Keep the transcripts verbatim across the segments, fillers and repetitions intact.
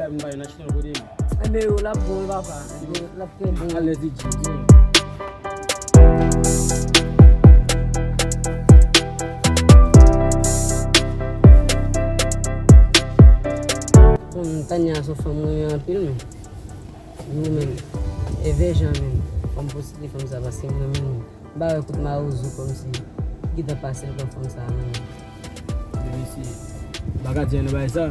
M pa nan chita kote m. Enben yo, l ap bon, wi, papa. L ap trè bon. Alèz, D J. Bon, Tania se yon fanm mwen renmen anpil, men. Yo, men. Evè jan, men. Fò m posede fanm sa, paske m renmen l. M pa wè kote mawozo kòmsi gentan pase l pran fanm sa a nan men. Men mesye, m pa ka di anyen nan bagay sa.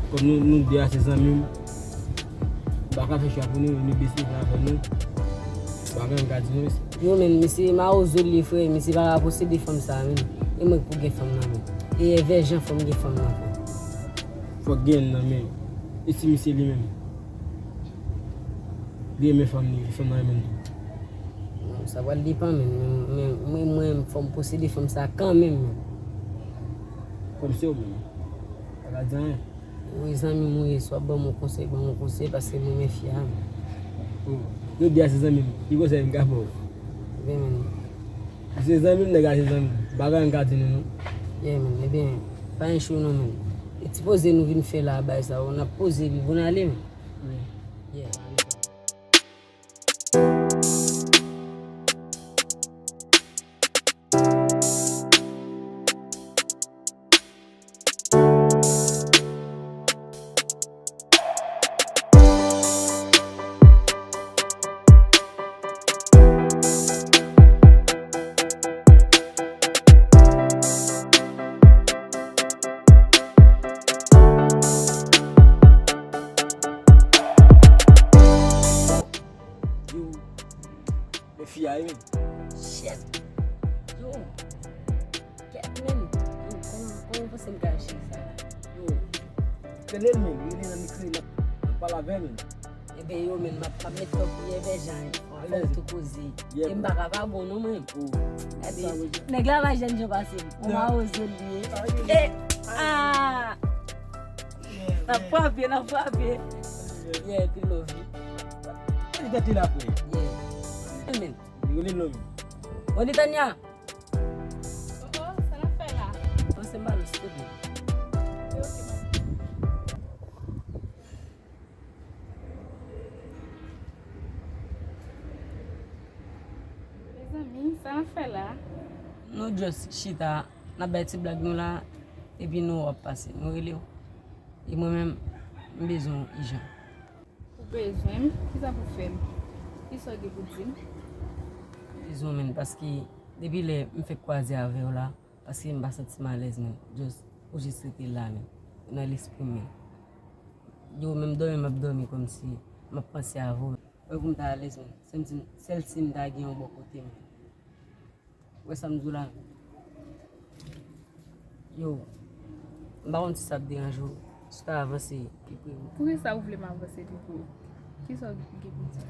Kòm nou, nou de a se zanmi m, m pa ka fè chwa pou nou, nou bese fè avè nou. M pa gen anyen m ka di nou mesye. Yo, men, mesye mawozo l ye, frè, mesye pa ka posede fanm sa a, men. E mwen k pou gen fanm nan, men. E evè jan fò m gen fanm nan, frè. Fòk gen nan men. E si misye li menm? Li renmen fanm li, fanm nan renmen l tou. Non, sa pral depann, men, men, men mwen, fò m posede fanm sa kanmenm, men. Kòm se ou menm. Pa ka di anyen. Wi, zanmi m ou ye, si w ap ban m yon konsèy, ban m yon konsèy, paske m renmen fi a, men. Oh, nou de a se zanmi m. Ki konsèy m ka ba w? Ebyen, men. Se zanmi m, nèg la se zanmi m. Pa gen anyen m ka di nou, non. Yeah, men, ebyen, pa gen cho non, men. E ti poze nou vin fè la, bay sa, n ap poze epi pou n ale, men. Wi. Yeah. Yo, men fi a, wi, men. Shit. Yo. Kèt, men. Yo, kòman, kòman w panse m ka jere sa? Yo. Rele l, men. Rele l nan mikro, l ap, l ap pale avè l, men. Ebyen, yo, men, m ap, m ap met kòk li evè jan, fò m tou koze. Yeah, e m pa ka pa bon, non, mwen. Oh. Gade, nèg la pa jèn jan pase m. On mawozo li ye. E, ah! N ap frape, n ap frape. Yeah, pi love. Li tèt li la, frè. Yeah. Men. Li rele non. Ô, Netanya! Oh, oh, sa n ap fè la? Panse m ba nou, silvouplè. Ok, ok, man. Mezanmi, sa n ap fè la? Nou just chita, n ap bay ti blag nou la, epi nou ap pase. Nou rele w. E mwen menm, m bezwen w ijan. Ou bezwen m? Kisa pou fè m? Kisa w gen pou di m? Dizon, men, paske depi lè m fèk kwaze avè w la, paske m pa santi m alèz, men. Just, ou jis rete la, men. Nan lespri m, men. Yo, menm dòmi, m ap dòmi kòmsi m ap panse avè w. Wè pou m ta alèz, men. Sèl si, sèl si m ta gen yon bò kote m, men. Wè sa m di w la? Yo, m pa konn si sa ap deranje w, si w ta avanse pi pre. Poukisa ou vle m avanse pi pre? Kisa w gen pou di?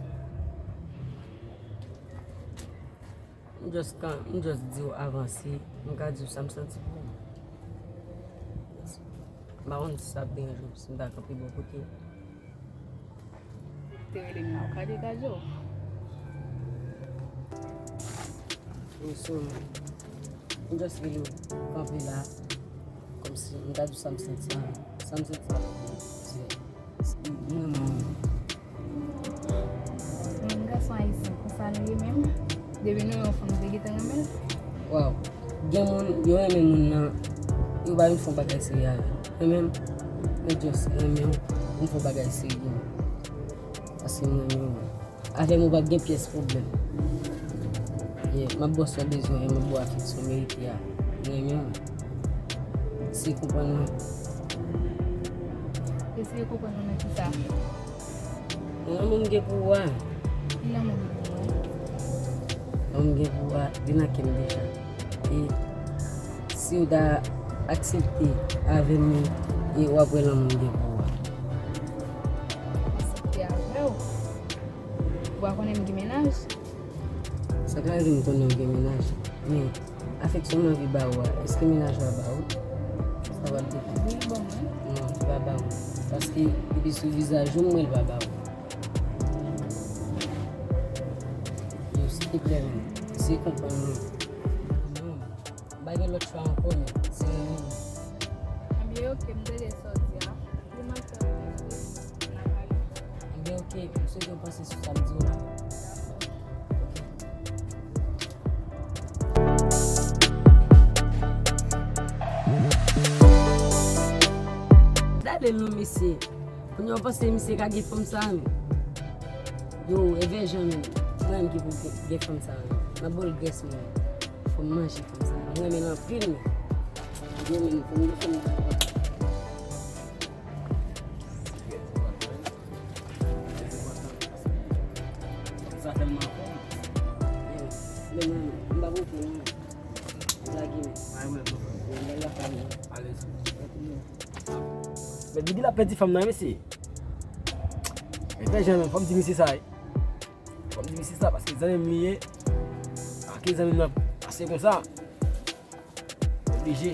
M just kan, m just di w avanse, m ka di w sa m santi pou ou. M pa konn si sa ap deranje w, si m ta kanpe bò kote w. Te rele m la, ou ka degaje w. Yo, so, m just rele w kanpe la, kòmsi m ta di w sa m santi an, sa m santi an, se, se, mwen, mwen. Men gason ayisyen, konsa nou ye menm? Depi nou wè yon fanm, nou te gentan renmen l? Waw, gen moun, yo renmen moun nan, yo pa vin fè yon bagay serye avè l. Renmen m, men just renmen w, vin fè yon bagay serye. Paske m renmen w. Avè m ou p ap gen pyès pwoblèm. Yeah, m ap ba w sa w bezwen, m ap ba w afeksyon w merite a. M renmen w. Eseye konprann mwen. Eseye konprann mwen nan kisa? Nan lanmou m gen pou ou a. Ki lanmou w gen pou mwen? Lanmou m gen pou ou a, li nan kè m deja. E si w ta aksepte avè m, e w ap wè lanmou m gen pou ou a. Aksepte avè w? Ou pa konnen m gen mennaj? Sa ka rive m konnen w gen mennaj, men afeksyon m anvi ba ou a, èske mennaj ou a ba ou? Sa pral depann. Wi, l ban mwen. Non, li pa ba ou. Paske depi sou vizaj ou, m wè l pa ba ou. Yo, silteplè, men, eseye konprann mwen. Non, m pa gen lòt chwa ankò, men, se renmen nou. Ebyen, oke, m tande sa w di a. Pou m al fè yon tèt. Ok, m swete w panse sou sa m di w la. Ok. Gade non mesye. Kounye a w panse misye ka gen fanm sa menm? Yo, evè jan menm. Mwen menm ki pou gen, gen fanm sa menm. M ap ba w l grès mwen. Fò m manje fanm sa. Mwen renmen l anpil menm. Yo menm, fò m gen fanm sa. Sa tèlman fò. Yo, men mwen, m pa pou non. Lage men. Ay, mwen, mwen. Yo, mwen la fanmi. Alèz. Men Biggie la pèdi fanm nan, mesye. Men fè jan menm, fò m di misye sa, wi. Fò m di misye sa, paske zanmi m li ye. Ake zanmi m nan pase konsa. Oblije.